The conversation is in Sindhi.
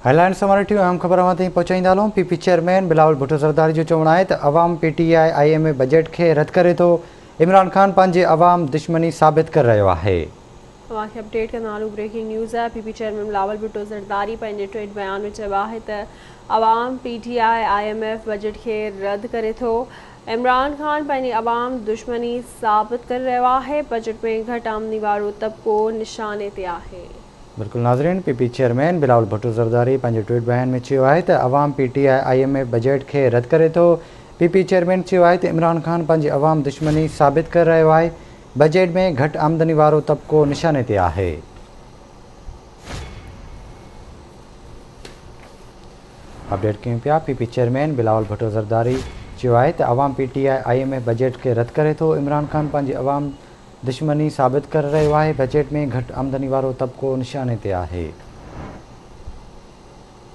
هيڊلائنز سان ٽيون اهم خبر اوهان تائين پهچائيندا هلون. P P chairman Bilawal Bhutto Zardari جو چوڻ آهي ته عوام P T I I M F budget کي رد ڪري ٿو، عمران خان پنهنجي عوام دشمني ثابت ڪري رهيو آهي. اوهان کي اپڊيٽ ڪندا هلون بريڪنگ نيوز آهي P P chairman Bilawal Bhutto Zardari پنهنجي ٽوئيٽ بيان ۾ چيو آهي ته عوام P T I I M F budget کي رد ڪري ٿو، عمران خان پنهنجي عوام دشمني ثابت ڪري رهيو آهي، بجيٽ ۾ گهٽ آمدني وارو طبقو نشاني تي آهي. بلڪل ناظرين P P chairman Bilawal Bhutto Zardari پنهنجي ٽوئيٽ بيان ۾ چيو آهي ته عوام P T I I M F budget کي رد ڪري ٿو. پي پي چيئرمين چيو آهي ته عمران خان پنهنجي عوام دشمني ثابت ڪري رهيو آهي، بجيٽ ۾ گهٽ آمدني وارو طبقو نشاني تي آهي. اپڊيٽ ڪيون پيا P P chairman Bilawal Bhutto Zardari چيو آهي ته عوام P T I I M F budget کي رد ڪري ٿو، عمران خان پنهنجي عوام دشمني ثابت ڪري رهيو آهي، بجيٽ ۾ گهٽ آمدني وارو طبقو نشاني تي آهي.